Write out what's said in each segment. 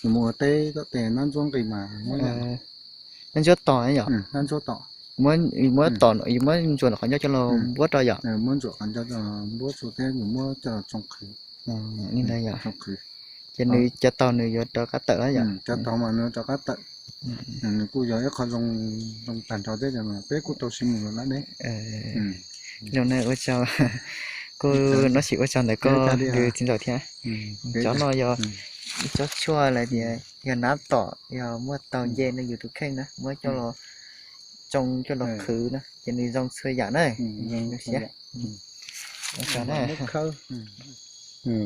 Yus mus ua teb tom tej nab ntsuab nqis mas, nab ntsuab tom yom, nab ntsuab tom, muab tom, yus muab ntsuas qhov ncauj coj los npuab rau yom. Muab ntsuas qhov ncauj npuab rau thiab yus muab coj los tsoo qhwv. Li ntawd yom. Ces nws cov taug nws yuav rov qab tawm yom. Cov taug mas nws rov qab tawm. Nws kuj yog ib qho zoo tag nrho thiab, peb kuj tau siv mus lawm deb. Zoo na, ua tsaug, kuj nov sim ua tsaug ntawm koj txiv ntxawm thiab. Cov no yog ib tsob tshuaj los tias yog nab tom, yog muaj taug nce no yus tus kheej na muab coj los tsoo coj los qhwv na ces nws zoo txhua yam na. Zoo siab. Ua tsaug na.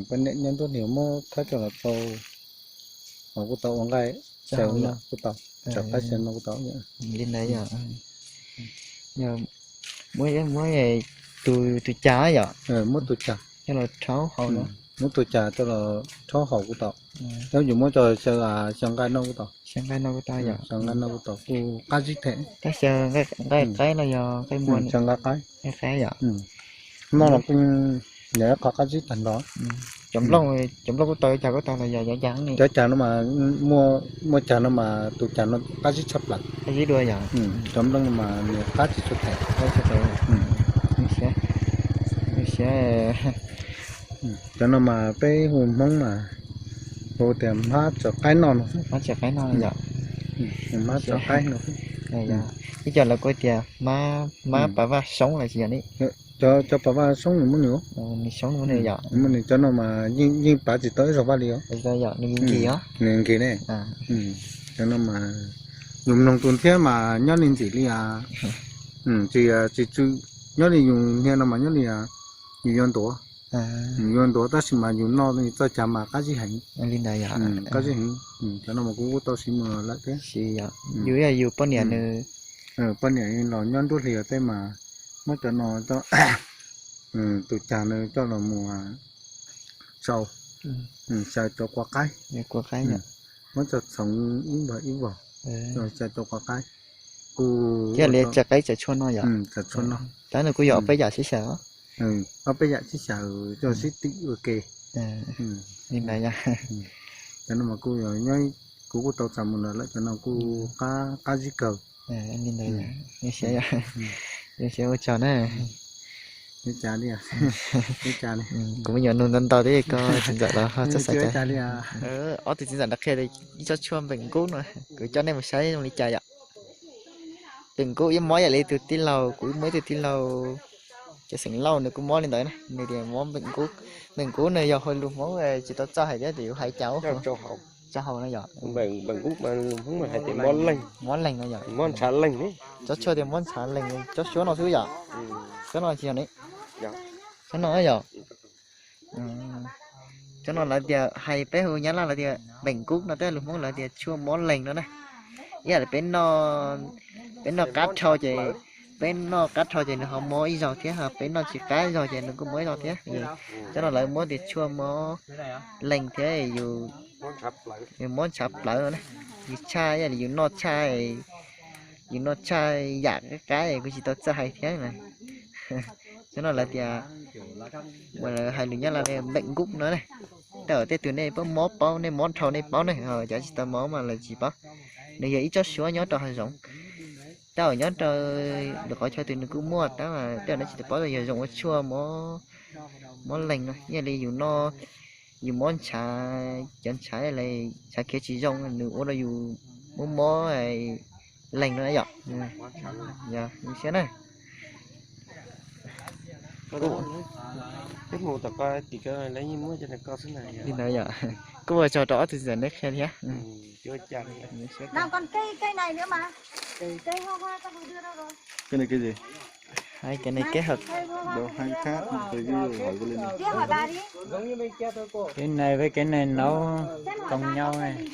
Poj niam nyob nruab hlis muab khawb coj los rau, kuj tau ua nqaij xyaw no kuj tau, xyaw qaib xyaw no kuj tau. Li ntawd yom. Muab, muab tus, tus cas yom. Muab tus cas coj los rhaub haus no. Muab tus cas coj los rhaub haus kuj tau. Cov yus muab coj xyaw, xyaw nqaij no kuj tau. Xyaw nqaij no kuj tau yom. Xyaw nqaij no kuj tau, kuj qab zib them. Tab xyaw nqaij qaib no yog nqaij muag, xyaw nqaij qaib. Nqaij qaib yom. No los kuj, yog ib qho qab zib tag nrho. Cov nplooj, cov nplooj kuj tau, cas kuj tau los yog cov cas ne. Cov cas no mas, muaj, muaj cas no mas tus cas no qab zib tshaj plaws. Qab zib dua yom. Cov nplooj no mas nws qab tsis tshua them. Qab tsis tshua them. Cov no mas peb hu Hmoob mas hu tias hmab txawv qaib no no. Hmab txawv qaib no yom. Hmab txawv qaib no. Ib co lawv kuj tias hmab, hmab pas vaj soob los sis yog ne. Cov, cov pas vaj soob nws muaj nws, nws soob muaj nws yom. Muaj nws, cov no mas yeej, yeej pav tsis tau ib zaug vaj li os. Yom, nws nkig os. Nws nkig ne. Cov no mas yus mloog tus thiab mas nyob li ntxim li as. Tsis, tsis tsw, nyob li yus hnia no mas nyob li yus yuav ntuav. Yus yuav ntuav tab sis mas yus noj txoj cag mas qab zib heev. Li ntawd yom. Qab zib heev. Cov no mas kuv kuj tau siv mus lawm thiab. Yus, yus poj niam nws, poj niam los nyob nruab hlis tej mas muab cov no coj, tus cag no coj los mus sau, xyaw cov kua qaib. Muab coj txhoov ib vog ib vog, xyaw cov kua qaib. Kuj thiaj li txawv qaib txawv tshuaj no yom. Txawv tshuaj no. Tab nws kuj yog ob peb yam sib xyaw. Ob peb yam sib xyaw coj sib twm ua ke. Li ntawd yom. Cov no mas kuj yog nyob, kuv kuj tau txais mus lawm, cov no kuj qab, qab zib kawg. Li ntawd, zoo siab, zoo siab ua tsaug na. Li cas li, li cas li. Kuv me nyuam nug ntau ntau thiab koj txiv ntxawm los ho txawj xav cas li. Ob tug txiv ntxawm nrog qhia ib tsob tshuaj npeem nkub no, kuv coj nej mus saib zoo li cas yom. Npeem nkub yeej mob ib yam li tus tij laug, kuv muaj ib tug tij laug cov xeem Lauj nws kuj mob li ntawd na, nws tias mob npeem nkub. Npeem nkub nws yog hauj lwm Hmoob tsis tau txawj hais thiab, tias yus hais cas tso hauj no yom. Mob leeg no yom. Tsob tshuaj tias mob ntshav leeg, tsob suab no xwb yom. Tsob no tsis yog ne. Tsob no yom. Tsob no lawv tias, hais peb hu Nyab Laj lawv tias npeem nkub no, tej lus Hmoob lawv tias tshuaj mob leeg no na. Ib yam li peb noj, peb noj qab rhau ces, peb noj qab rhau ces nws ho mob ib zaug thiab, ho peb noj tsis qab zaug ces nws kuj mob ib zaug thiab. Cov no lawv muab tias tshuaj mob leeg thiab, yus mob ntshav plawv no na. Yus tshaj, ib yam li yus noj tshaj, yus noj tshaj yam qab qab kuj tsis tau txawj hais thiab na. Cov no lawv tias, uas lawv hais lus Nyab Laj tias npeem nkub no ne. Tej zaum tej tug nej paub mob paub, nej mob dhau nej paub ne, cov tsis tau mob mas lawv tsis paub. Nws yog ib tsob suab nyob rau hav zoov. Tej zaum nyob rau lwm qhov chaw twg nws kuj muaj tab mas tej zaum nej tsis tau paub, yog zoo ua tshuaj mob leeg no. Ib yam li yus noj, yus mob ntshav, cov ntshav, ntshav khiav tsis zoo, nws ua rau yus mob mob leeg no yom. Yog zoo siab na. Li ntawd yom. Kuj ua tsaug rau ob tug txiv ntxawm neb qhia thiab. Cái này cái gì? Hai cái này kết hợp. Đồ hai khác, cái ví dụ hỏi cái lên đi. Cái này với cái này nấu cùng nhau này.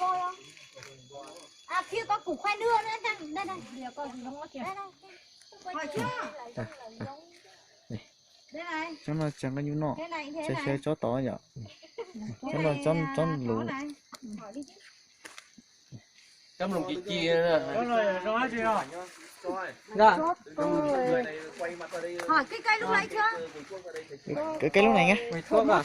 Tsob no tseem nqa nyuj noj, tseem xyaw tsob tod yom. Tsob no tsob luv. Hỏi cái cây lúc nãy chưa? Cái, cái lúc này nhá. Hỏi,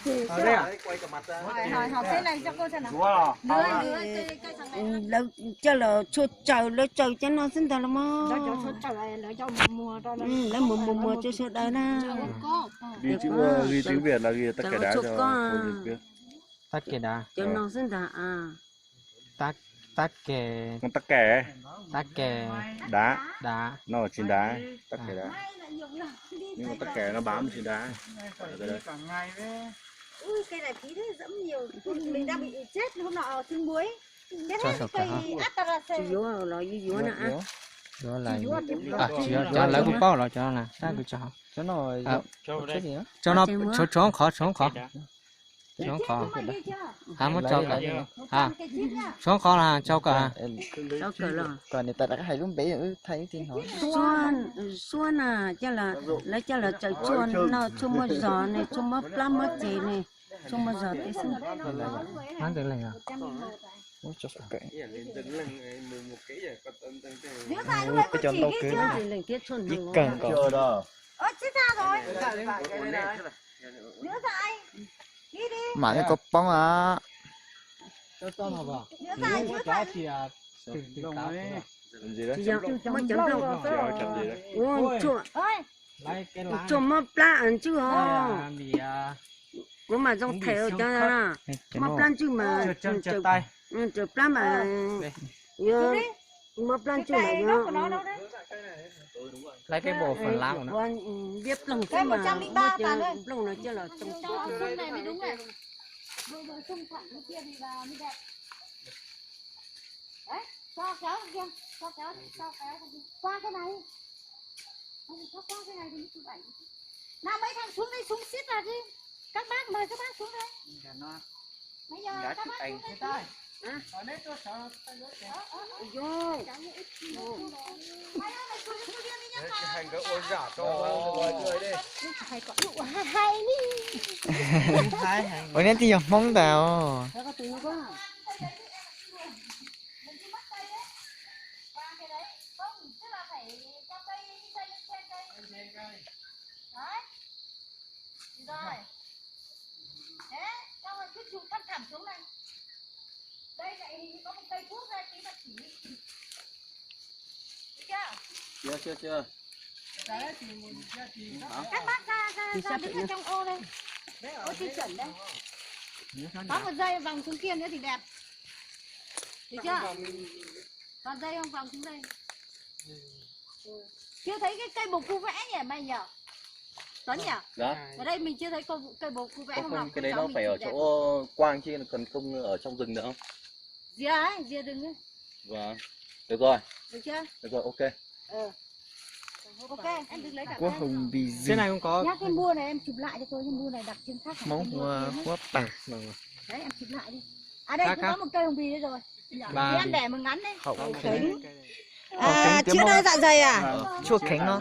hỏi, hỏi cái này cho cô xem nào. Lưới, lưới, cây, cây thằng này. Lawv coj los tshuaj tsaws, lawv tsaws cov no xwb ntag los mas. Lawv muag muag, muag muag rau sawv daws na. Ghi chữ Việt là ghi tắc kè đá cho cô dịch biết. Tắc kè đá. Cov no xwb ntag. Tắc, tắc kè. Con tắc kè. Tắc kè. Đá. Đá. Nó là trên đá. Tắc kè đá. Nhưng mà tắc kè nó bám trên đá. Ở đây. Ui, cây này phí thế, dẫm nhiều. Mình đang bị chết hôm nọ ở trên muối. Chết hết cái cây Atarase. Yuav los yuav yuav na. Yuav los yuav. Cov lawv kuj paub los cov no na, tab kuv tso. Cov no tshuav, tshuav qhov, tshuav qhov. Tshuav qhov. Ha, muab tso kawm. Ha, tshuav qhov los tsau kawm ha. Kom niam tais lawv hais lub npe wb thaij wb thiaj hnov. Suab na, coj los, lawv coj los tsaws tshuaj no, tshuaj muaj zog ne, tshuaj muab plab muab ces ne, tshuaj muaj zog tib xwb. Peb cov ntau kawg, ib kawm kom. Mam li koj poob a. Tsuag muab plab ntswj os. Kuv mas zoo them cov muab plab ntswj mas, ntswj plab mas, muab plab ntswj mas, liab ploog xwb mas, muab cov nplooj no coj los tsoo. Đấy, cho kéo kia, cho kéo, cho kéo qua cái này. Không, cho qua cái này thì mới chụp ảnh. Nào mấy thằng xuống đây, xuống xít vào đi. Các bác, mời các bác xuống đây. Bây giờ các bác xuống đây. Hả? Ờ, ờ, ờ. Ui dồi. Mày ơi, mày xuống cái kia đi nhá. Hai có lũ hay hay đi. Ủa, neb twb yog Hmoob ntag os. Mình đi mất cây đấy. Qua cái đấy. Không, tức là phải qua cây, đi cây, đi cây. Đấy. Rồi. Thế, xong rồi cứ chụp thăm thẳm xuống này. Đây lại hình như có một cây thuốc ra tí bác sĩ. Được chưa? Chưa, chưa, chưa. Các bác ra, ra, ra đứng ở trong ô đây. Ô, tiêu chuẩn đây. Có một dây vòng xuống kia nữa thì đẹp. Được chưa? Còn dây không vòng xuống đây. Chưa thấy cái cây bồ cua vẽ nhỉ mày nhỉ? Tuấn nhỉ? Dạ. Ở đây mình chưa thấy cây, cây bồ cua vẽ không? Không, cái đấy nó phải ở chỗ quang chứ còn không ở trong rừng được không? Rìa ấy, rìa rừng ấy. Vâng. Được rồi. Được chưa? Được rồi, ok. Ờ. Ok, em đừng lấy cả. Quốc Hùng bị gì? Cái này không có. Nhá, cái mưa này em chụp lại cho tôi, cái mưa này đặt trên khác. Hmoob hu ua huab pag no. Đấy, em chụp lại đi. À đây, cũng có một cây hồng bì đây rồi. Nhỉ? Thì em để mà ngắn đi. Hậu khánh. À, chữa đau dạ dày à? Chuo khéng no.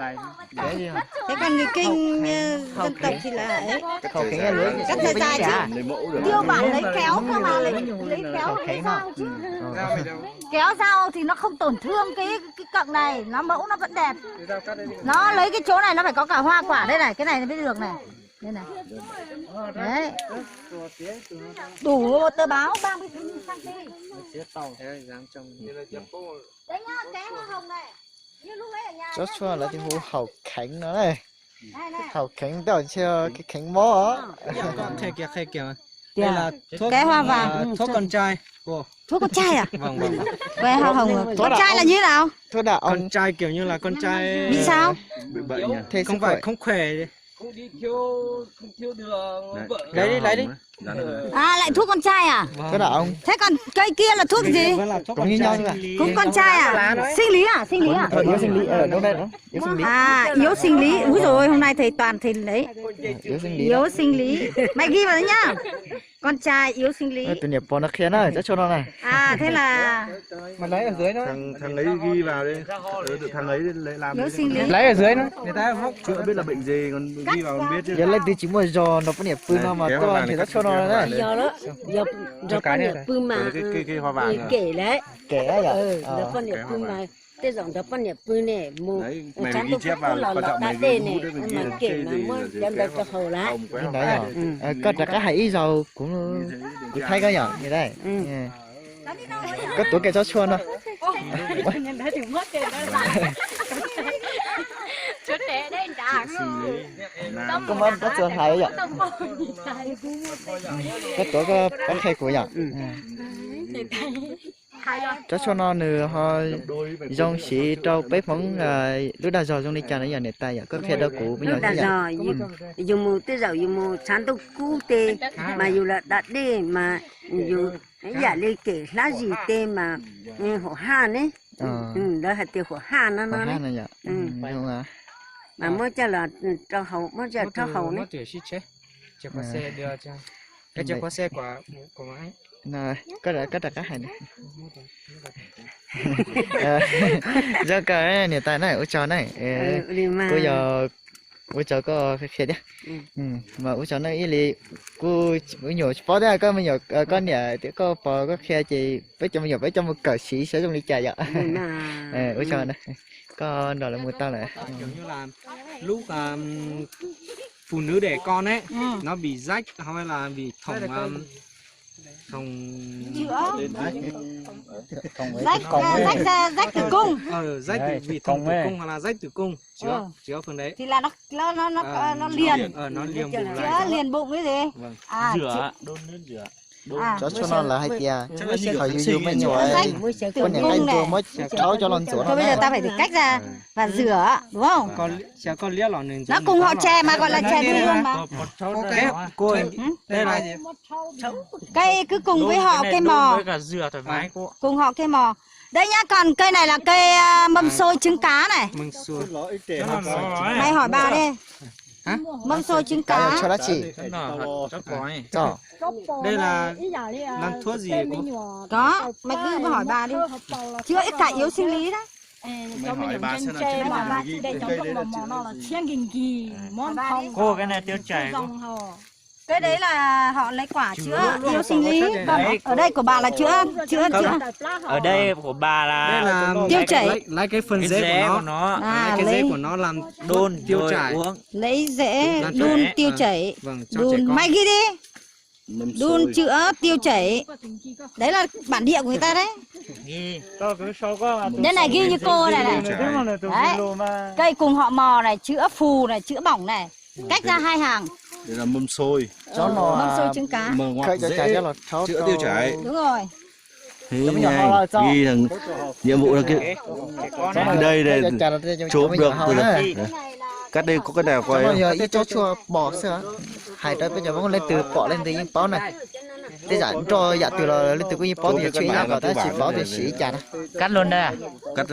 Thế còn người Kinh, ờ, dân tộc thì là ấy. Hậu khánh là lưới. Cắt da dài chứ. Tiêu bản lấy kéo cơ mà, lấy, lấy kéo hậu với khánh no. Dao chứ. Kéo dao thì nó không tổn thương cái cái cọng này, nó mẫu nó vẫn đẹp. Nó lấy cái chỗ này nó phải có cả hoa quả đây này, cái này mới được này. Đây này. Đấy. Đủ tờ báo ba mươi tháng sang tên. Đấy nhá, cái hoa hồng này. Như lúc ấy ở nhà. Tsob tshuaj lawv tias hu hậu khánh no. Này, này. Hậu khánh tao chưa cái khánh mó. Qhia kiag, qhia kiag. Đây là thuốc, cái hoa vàng, à, thuốc con trai. Thuốc con trai à? Vâng, vâng. Về hoa hồng. Con trai là như thế nào? Thuốc đạo ông. Con trai kiểu như là con trai, bị sao? Bị bệnh nhỉ? Không phải, không khỏe. Đấy, lấy đi, lấy đi. À, lại thuốc con trai à? Vâng. Thuốc đạo ông. Thế còn cây kia là thuốc gì? Vẫn là thuốc con trai. Cũng con trai à? Sinh lý à? Sinh lý à? Ờ, yếu sinh lý, ờ, đúng đấy, đúng. Yếu sinh lý. À, yếu sinh lý. Úi dồi ôi, hôm nay thầy toàn thầy đấy. Ờ, yếu sinh lý. Yếu sinh lý. Mày ghi vào đấy nhá. Con trai yếu sinh lý. Tus niam pog no qhia na, tsob tshuaj no na. À, thế là. Thằng, thằng ấy ghi vào đi. Ừ, thằng ấy làm. Yếu sinh lý. Lấy ở dưới nó. Người ta móc chữa biết là bệnh gì, còn ghi vào còn biết chứ. Yog leej twg tsis muaj zog nrog poj niam pw no mas tuaj nrhiav tsob tshuaj no na. Yog lawm, yog nrog poj niam pw mas. Cái, cái, cái hoa vàng. Kể đấy. Kể á yom? Ừ, nrog poj niam pw mà. tej zaum nrog poj niam pw ne, mus tshav ntuj kub kub los los da dej ne, mas kem mas muab cov ntawd rau haus lawm. Li ntawd yog, koj rov qab hais ib zaug, kuv, kuv thaij koj yom. Koj tuav kiag tsob tshuaj no. Koj muab koj txuas hlais yom. Koj tuav koj qhia kuv yom. Tsob tshuaj no nws ho zoo siv rau peb Hmoob lub dag zog zoo li cas na yom niam tais yom, koj qhia rau kuv me nyuam thiab yom. Yus mus tej zaum yus mus tshav ntuj kub tej, mas yus lam da dej mas yus ib yam li kem hlab zis tej mas huam haj ne. Lawv hais tias huam haj no no ne. Mas muab coj los rau haus, muab coj rau haus ne. Zoo kawg niam tais na, ua tsaug na. Kuv yog ua tsaug koj qhia thiab. Mas ua tsaug na, ib li kuv, kuv nyuam tsis paub thiab, koj me nyuam koj niam thiab koj pog koj qhia ces peb cov me nyuam peb coj mus kawm siv saib zoo li cas yom. Ua tsaug na, koj nrog lawv mus tau lawm. Lub phụ nữ đẻ con ấy, nó bị rách hay là bị thủng, thủng, rách, rách, rách tử cung. Ờ, rách tử, bị thủng tử cung hoặc là rách tử cung. Chữa, chữa phần đấy. Thì là nó, nó, nó, nó, nó liền. Ờ, nó liền bụng đấy. Chữa liền bụng cái gì? Vâng. À, chữa. Đun nước rửa. Cov tshuaj no lawv hais tias thaum yus yug me nyuam, poj niam nqaij ntuag muab rhaub coj los ntxuav no. Thôi bây giờ ta phải tìm cách ra và rửa, đúng không? Nó cùng họ chè mà gọi là chè đun luôn mà. Cây cứ cùng với họ cây mò. Cùng họ cây mò. Đấy nhá, còn cây này là cây à, mâm xôi trứng cá này. Mày hỏi bà đi. Mâm xôi trứng cá. Đây là làm thuốc gì cô? Có, mày cứ hỏi bà đi. Chữa ích cải yếu sinh lý đấy. Mày hỏi bà xem nào. Cô, cái này tiêu chảy không? Cái đấy là họ lấy quả chữa yếu sinh lý. Còn ở đây của bà là chữa, chữa, chữa. Ở đây của bà là tiêu chảy. Lấy cái phần rễ của nó. À, lấy cái rễ của nó làm đun tiêu chảy. Lấy rễ đun tiêu chảy. Vâng, cho trẻ con. Đun, mày ghi đi. Đun chữa tiêu chảy. Đấy là bản địa của người ta đấy. Cái này ghi như cô này này. Đấy. Cây cùng họ mò này, chữa phù này, chữa bỏng này. Cách ra hai hàng. Đây là mâm xôi. Mâm xôi trứng cá. Mà ngoặc dễ chữa tiêu chảy. Đúng rồi. Thế này, ghi thằng nhiệm vụ là cái, cái đây này, chụp được từ, cách đây có cái nào coi. Yog ib tsob tshuaj pom xwb, hais rau peb cov Hmoob leej twg pom leej twg yeej paub na. Tej yam nroj yam twg los leej twg kuj yeej paub tias tshuaj ib yam kom tab sis paub tias siv li cas na. Cắt luôn đây à? Cắt,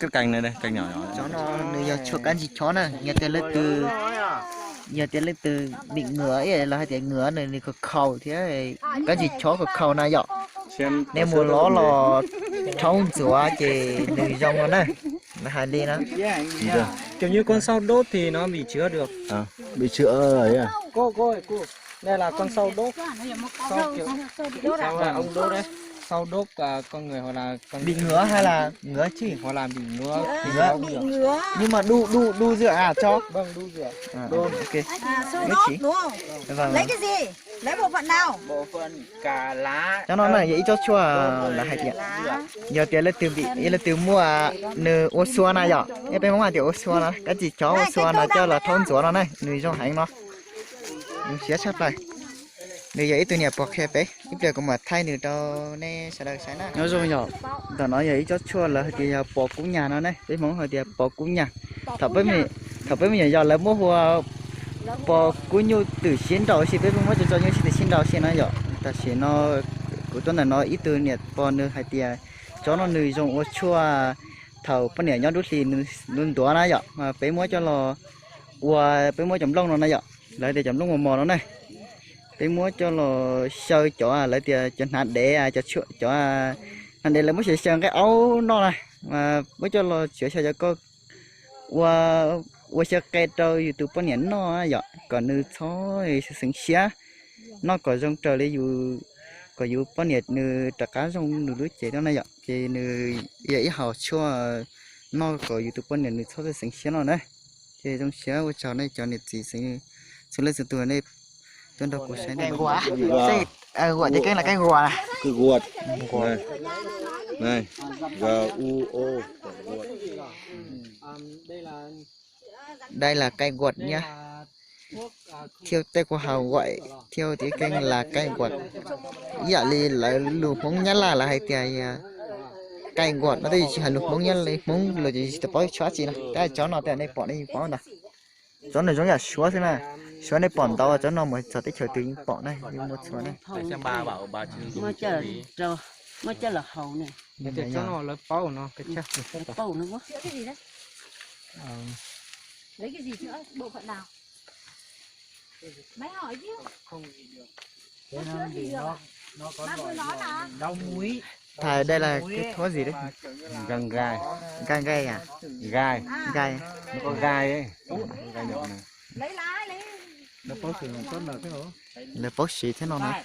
cắt cành này, đây, cành nhỏ nhỏ. Cov no nws yog tshuaj kab ntsis chob na, yog tias leej twg, yog tias leej twg bị ngứa los hais tias ngứa nws, nws khaus khaus thiab kab ntsis chob khaus khaus na yom. Nej mus lov los rhaub ntxuav ces nws zoo no na. Hais li na. Kiểu như con sâu đốt thì nó bị chữa được. Bị chữa ấy à? Đây là con sâu đốt. Sâu kiểu, sâu là ông đốt đấy. Sâu đốt à, con người hoặc là con bị ngứa hay là ngứa chứ? Hoặc là bị ngứa. Ngứa. Bị ngứa. Nhưng mà đu, đu, đu dựa à cho? Vâng, đu dựa. À, đôn. Ok. À, sâu đốt đúng không? Vâng. Lấy cái gì? Lấy bộ phận nào? Bộ phận cả lá. Cov no na yog ib tsob tshuaj lawv hais tias yog tias leej twg, leej twg muaj nws ua xua na yom, peb Hmoob hais tias ua xua no, kab ntsis chob ua xua no coj los rhaub ntxuav no na, nws zoo heev no. Nws siab tshaj plaws. Nws yog ib tug niam pog qhia peb, ib pliag kuv mam thaij nws rau nej sawv daws saib na. Nyob zoo yom, ntawm no yog ib tsob tshuaj lawv hais tias yog pos kub nyag no ne, peb Hmoob hais tias pos kub nyag. Thaum peb me nyuam yaus lawv muab hu ua pos kub nyuj twm sib nraus si, peb muab tso tso nyuj sib twm sib nraus si no yom. Tam sim no kuv tuaj ntawm no ib tug niam pog nws hais tias tsob no nws zoo ua tshuaj, thaum poj niam nyob dub hlis nws ntuav na yom, mas peb muab coj los ua, peb muab cov nplooj no na yom, lawv tias cov nplooj mos mos no na, peb muab coj los xyaw cov lawv tias cov hnav dev, cov, cov hnav dev lawv muab xyaw xyaw nqaij aub noj na, mas muab coj los tsuav xyaw cov ko ua, ua xyaw qe rau yus tus poj niam noj yom, kom nws txhob xeev siab, noj kom zoo raws li yus kom yus poj niam nws rov qab zoo nws lub cev no na yom, ces nws yog ib hom tshuaj noj kom yus tus poj niam nws txhob txawj xeev siab no na. Ces zoo siab ua tsaug nej cov niam txiv txhua leej txhua tus nej tuaj nrog kuv saib. Guam ces keeb las kaij guam. Đây là cây quạt nhá. Thiab tej kuj hu guam thiab, thiab keeb las kaij guam. Ib yam li lawv lus Hmoob Nyab Laj lawv hais tias kaij guam no, twb tsis hais lus Hmoob, Hmoob los ces tsis tau paub tshua tsi no. Tab tsob no tej nej pom nej yeej paub ntag. Tsob no zoo yam suav xwb na. Suav nej pom ntau, tsob no mus txog teb chaws twg yeej pom na, yeej muaj txhua na. Muab coj los haus ne. Tsob no lawv paub no, lawv paub no. Thầy, đây là cái thuốc gì đấy? Găng gai. Găng gai à? Gai. Gai. Nó có gai ấy. Lawv paub siv thiab no na.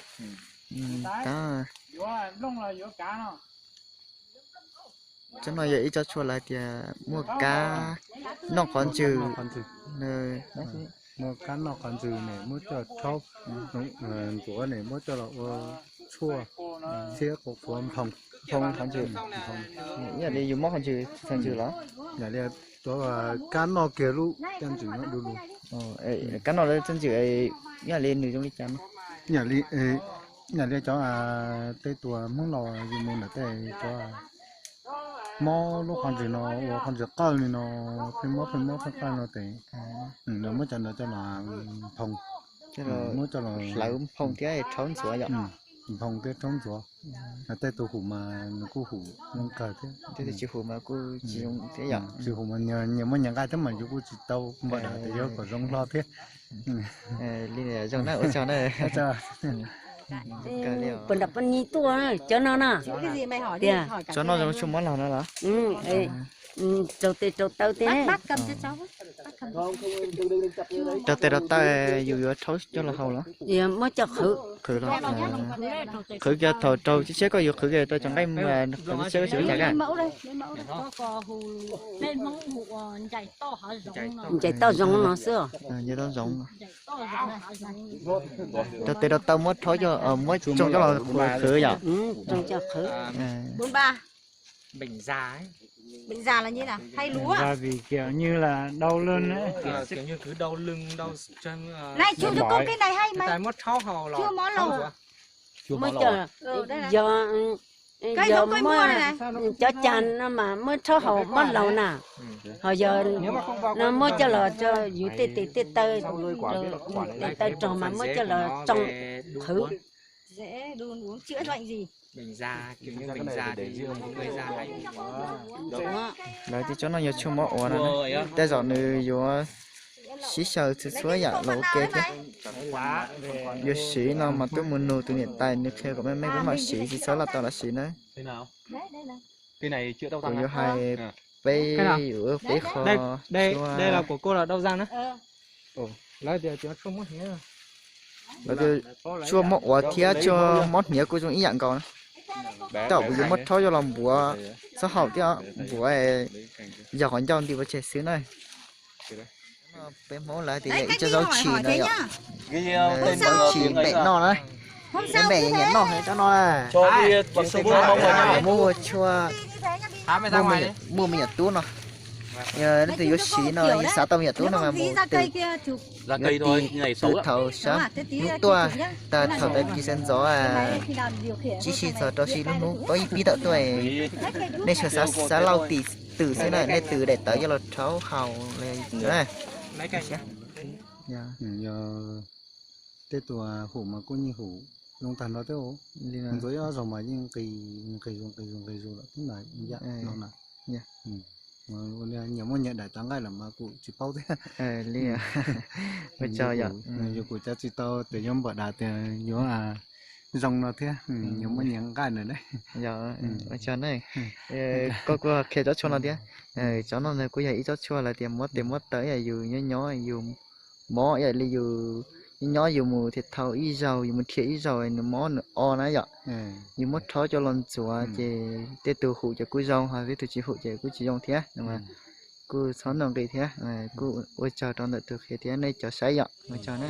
Tsob no yog ib tsob tshuaj lawv tias muaj kab noj qhov ntsws. Muaj kab noj qhov ntsws ne, muab coj rhaub ntxuav ne, muab coj los ua tshuaj thiab qhuav nphoo. Nphoo qhov ntsws. Ib yam li yus mob qhov ntsws, qhov ntsws los? Yam li cov kab noj kiag lub caj ntsws no du lug. Kab noj lub caj ntsws, ib yam li nws zoo li cas no? Yam li cov tej tus Hmoob laus yus mus ntawm tej cov mob lub qhov ntsws no, ua qhov ntsws qawj li no, pheej mob pheej mob pheej qawj no ces lawv muab cov ntawd coj los nphoo, muab coj los hlawv nphoo thiab rhaub ntxuav yom. Nphoo thiab rhaub ntxuav. Tej tus hum mas nws kuj hum zoo kawg thiab. Tej tus tsis hum mas kuj tsis zoo thiab yom. Tsis hum mas nyias muaj nyias nqaij thiab mas yus kuj tsis tau npam dam tias yuav kom zoo hlo thiab. Li zoo na, ua tsaug na. Puas nram poj nyi tuaj cov no na? Tias tsob no zoo tshuaj mob laug no los? Rau tes rau taw tes. Rau tes rau taw yus yuav rhaub coj los haus los? Muab coj qhwv. Qhwv los? Qhwv kiag thaum raug tshiab tshiab koj yuav qhwv kiag rau cov nqaij, qhwv tshiab tshiab koj tsis ua cas. Ncaim toj zoov no xwb. Ncaim toj zoov. Rau tes rau taw muab rhaub, muab tsoo coj los qhwv yom. Tsoo coj qhwv. Bệnh da là như nào? Hay lúa. Bệnh da vì kiểu như là đau lưng ấy. Kiểu, kiểu như cứ đau lưng, đau chân, ờ, Này, chú cho con cái này hay mà. Tay mốt tháo hầu là Chưa món tháo lầu. Rồi. Muab coj, yog, yog muab cov cas no mas muab rhaub hauv mob laus na. Ho yog no muab coj los rau yus tej tes tej taw, tes taw rog mas muab coj los tsoo qhwv. Lawv tias tsob no yog tshuaj mob uas no, tej zaum nws yuav sib xyaw txhua txhua yam los ua ke thiab. Yuav siv no mas tuaj mus nug tus niam tais nws qhia kom meej meej peb mam siv, tsis txhob los tau los siv na. Kuv yuav hais peb, peb qho tshuaj. Lawv tias tshuaj mob uas thiab tshuaj mob hniav kuj zoo ib yam nkaus na. Tej zaum kuv yuav muab rhaub coj los npuav txhob haum thiab, npuav yog qhov ncauj nti ua tseg xwb na. Peb Hmoob lawv tias yog ib tsob zaub tshis no yom. Zaub tshis npem noj na. Peb npem nyiam noj tsob no na. Muab ua tshuaj, muaj me nyuam tub no. Yog leej twg yuav siv no, yog xav tau me nyuam tub no mas mus yog tis twv thaum sab hnub tuaj, tag thaum tag kis sawv ntxov tsib si txog rau si lub hnub ob ib pib tawm tuaj, nej sawv xav lauj tis twm xwb na, nej twm daim tawv coj los rhaub haus na. Tej tus hum mas kuj yeej hum zoo tag nrho thiab. Ntxuav ib ob zaug mas yeej nqis nqis zus nqis zus nqis zus lawm tib ntas ib yam no na. Nyias muaj nyias daim tawv nqaij lawm mas kuv tsis paub thiab. Ua tsaug yom. Yus kuj cav tsis tau tias yuav npam dam tias yuav zoo no thiab, yuav muaj nyias nqaij na. Ua tsaug na. Koj kuj qhia tsob tshuaj no thiab. Tsob no kuj yog ib tsob tshuaj lawv tias muab tes muab taw, yus nyob nyob yus mob ib yam li yus Nyob nyob yus mus thiaj thau ib zaug, yus mus nrhiav ib zaug nws mob nws o na yom. Yus muab rhaub coj los ntxuav ces tej tug hum ces kuj zoo, ho tej tug tsis hum ces kuj tsis zoo thiab no. Kuj txhob noj nqi thiab. Kuj ua tsaug rau ntawm tus qhia thiab nej cov saib yom, ua tsaug na.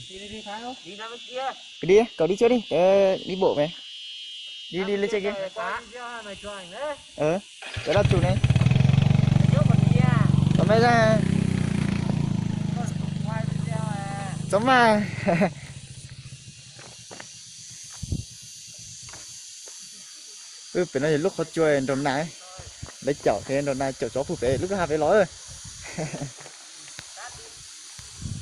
Đi, đi, đi Thái không? Đi đâu kia? Đi, cậu đi trước đi, tớ đi bộ về. Đi, đi lên trên kia. Tớ đi theo mày chụp ảnh đấy. Ờ, tớ đang chụp này. Chụp còn gì à? Tao mới ra. Còn quay video à? Tao mà. Ub, pem no yog lub qhov tsua nraug nas, lawv caum thiab nraug nas caum tsov puag pem lub kwj ha pem los.